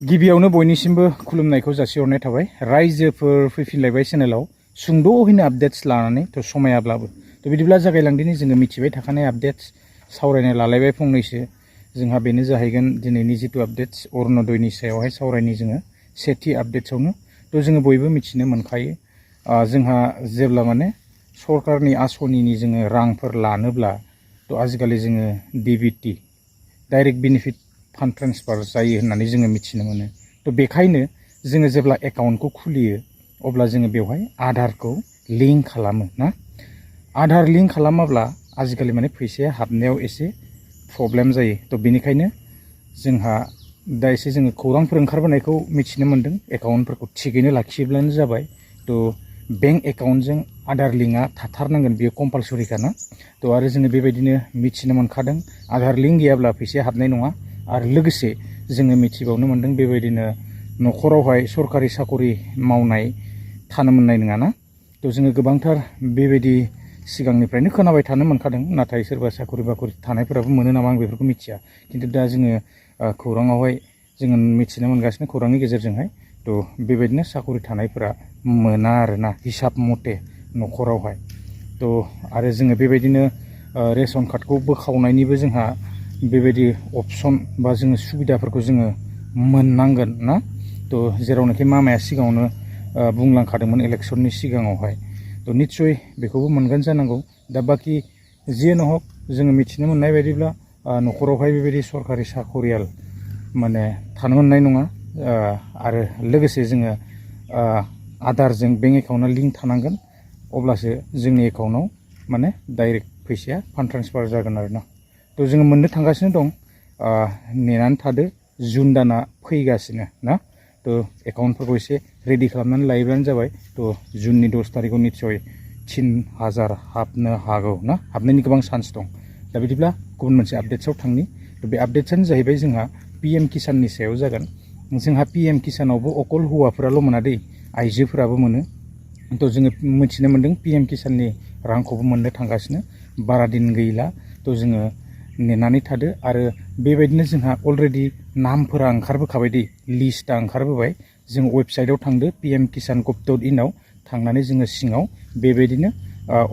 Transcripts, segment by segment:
गिबियावनो बयनिसिमबो खुलुमनायखौ जासिहरनाय थाबाय रायजोफोर फैफिनलायबाय चेनेलाव सुंद'हैनो आपडेट्स लानानै थ' समायाब्लाबो थ' बिदिब्ला जागायलांदिनि जोङो मिथिबाय थाखानाय आपडेट्स सावरायनो लालायबाय फंनैसो जोंहा बेनो जाहैगोन दिनैनि जितु आपडेट्स अरुणोदयनि सायावहाय सावरायनि जोङो सेथि आपडेट्सआवनो थ' जोङो बयबो मिथिनो मोनखायो जोंहा जेब्ला माने सरकारनि आसनिनि जोङो रांफोर लानोब्ला थ' आजिखालि जोङो DBT direct benefit fund transfer जायो होननानै जोङो मिथिनो मोनो थ' बेखायनो जोङो जेब्ला एकाउन्टखौ खुलियो अब्ला जोङो बेवहाय आधारखौ लिंक खालामो ना आधार लिंक खालामाब्ला आजिखालि माने फैसाया हाबनायाव एसे प्रब्लेम जायो थ' बेनिखायनो जोंहा दा एसे जोङो खौरांफोर ओंखारबोनायखौ मिथिनो मोन्दों एकाउन्टफोरखौ थिगैनो लाखियोब्लानो जाबाय थ' बेंक एकाउन्टजों आधार लिंकआ थाथारनांगोन बेयो कम्पालसरिखा ना थ' आरो जोङो बेबायदिनो मिथिनो मोनखादों आधार लिंक गैयाब्ला फैसाया हाबनाय नङा आरो लोगोसे जोङो मिथिबावनो मोन्दों बेबायदिनो न'खरावहाय सरकारि साकरि मावनाय थानो मोननाय नङा ना थ' जोङो गोबांथार बेबायदि सिगांनिफ्रायनो खोनाबाय थानो मोनखादों नाथाय सोरबा साकरि बाकरि थानायफोराबो मोनो नामा आं बेफोरखौ मिथिया खिन्थु दा जोङो खौराङावहाय जोङो मिथिनो मोनगासिनो खौरांनि गेजेरजोंहाय थ' बेबायदिनो साकरि थानायफोरा मोना आरोना हिसाब मथे न'खरावहाय थ' आरो जोङो बेबायदिनो रेशन कार्डखौ बोखावनायनिबो जोंहा बेबायदि अपसन बा जोङो सुबिदाफोरखौ जोङो मोननांगोन ना थ' जेरावनाखि मामाया सिगाङावनो बुंलांखादोंमोन इलेक्सननि सिगाङावहाय थ' निस्सय बेखौबो मोनगोन जानांगौ दा बाखि जियानो हक जोङो मिथिनो मोननाय बायदिब्ला न'खरावहाय बेबायदि सरकारि साकरियाल माने थानो मोननाय नङा आरो लोगोसे जोङो आधारजों बेंक एकाउन्टआ लिंक थानांगोन अब्लासो जोंनि एकाउन्टआव माने डाइरेक्ट फैसाया फान्ड ट्रेन्सफार जागोन आरोना थ' जोङो मोननो थांगासिनो दं नेनानै थादो जुन दाना फैगासिनो ना थ' एकाउन्टफोरखौ एसे रेडि खालामनानै लायोब्लानो जाबाय थ' जुननि 10 तारिखआव निस्सय 3000 हाबनो हागौ ना हाबनायनि गोबां चान्स दं दा बिदिब्ला गुबुन मोनसे आपडेट्सआव थांनि थ' बे आपडेट्सआनो जाहैबाय जोंहा PM किसाननि सायाव जागोन जोंहा PM किसानावबो अकल हौवाफोराल' मोना दै आइजोफोराबो मोनो थ' जोङो मिथिनो मोन्दों PM किसाननि रांखौबो मोननो थांगासिनो बारा दिन गैला थ' जोङो नेनानै थादो आरो बेबायदिनो जोंहा अलरेडि नामफोरा ओंखारबोखाबाय दै लिस्टआ ओंखारबोबाय जों वेबसाइटआव थांदो pmkisan.gov.in आव थांनानै जोङो सिङाव बेबायदिनो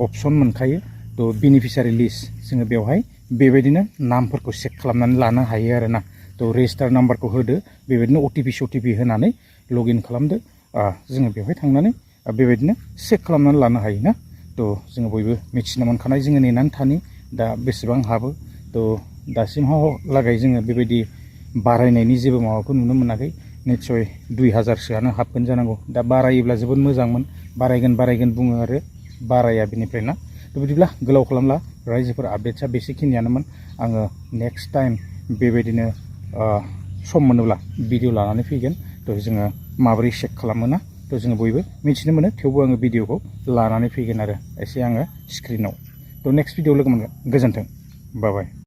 अपसन मोनखायो थ' बेनिफिसारि लिस्ट जोङो बेवहाय बेबायदिनो नामफोरखौ चेक खालामनानै लानो हायो आरोना थ' रेजिस्टार नाम्बारखौ होदो बेबायदिनो OTP होनानै लगइन खालामदो जोङो बेवहाय थांनानै बेबायदिनो चेक खालामनानै लानो हायो ना थ' जोङो बयबो मिथिनो मोनखानाय जोङो नेनानै थानि दा बेसेबां हाबो थ' दासिमहालागै जोङो बेबायदि बारायनायनि जेबो माबाखौ नुनो मोनाखै निस्सय 2000सोआनो हाबगोन जानांगौ दा बारायोब्ला जोबोद मोजांमोन बारायगोन बुङो आरो बाराया बेनिफ्राय ना थ' बिदिब्ला गोलाव खालामला रायजोफोर आपडेट्सआ बेसेखिनियानोमोन आङो नेक्स्ट टाइम बेबायदिनो सम मोनोब्ला भिडिअ लानानै फैगोन थ' जोङो माबोरै चेक खालामो ना थ' जोङो बयबो मिथिनो मोनो थेवबो आङो भिडिअखौ लानानै फैगोन आरो एसे आङो स्क्रिनाव थ' नेक्स्ट भिडिअ लोगो मोनगोन गोजोन्थों बाय